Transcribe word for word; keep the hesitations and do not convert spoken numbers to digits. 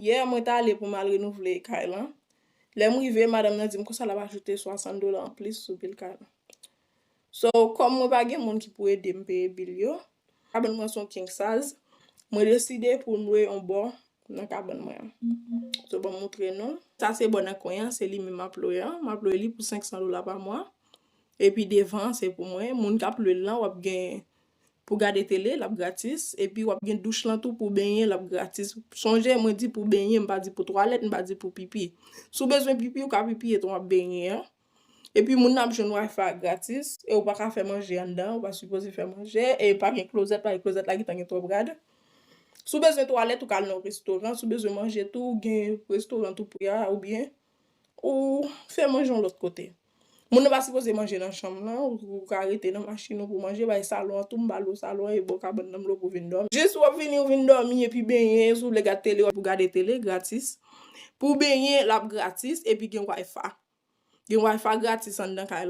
Yè, mwen t ale pou m al renouvle kay lan. Lè m rive, madanm nan di m konsa l ap ajoute swasant dola anplis sou bil kay lan. So, kòm mwen pa gen moun ki pou ede m peye bil yo, kabann mwen se yon king size, mwen deside pou m lwe yon bò nan kabann mwen an. So, ban m montre nou. Sa se bò nan kwen an, se li menm m ap lwe an. M ap lwe li pou senk san dola pa mwa. Epi devan an, se pou mwen. Moun k ap lwe l lan, w ap gen pou gade tele, l ap gratis. Epi w ap gen douch lan tou pou benyen, l ap gratis. Sonje, mwen di pou benyen, m pa di pou twalèt, m pa di pou pipi. Si w bezwen pipi, ou ka pipi etan w ap benyen an. Epi moun nan ap jwenn Wi-Fi gratis, e ou pa ka fè manje anndan, ou pa sipoze fè manje, e pa gen klozèt, paske klozèt la gentan gen twòp rad. Si w bezwen twalèt, ou ka al nan restoran, si w bezwen manje tou, gen restoran tou pri a, oubyen ou fè manje yon lòt kote. Moun nan pa sipoze manje nan chanm nan, ou, ou ka rete nan machin ou pou manje, bay salon an tou, m ba l salon an, e bò kabann nan m lwe pou vin dòmi. Jis w ap vini, ou vin dòmi, epi benyen, si w vle gade tele, w ap pou gade tele, gratis. Pou benyen, l ap gratis, epi gen Wi-Fi. Gen Wi-Fi gratis anndan kay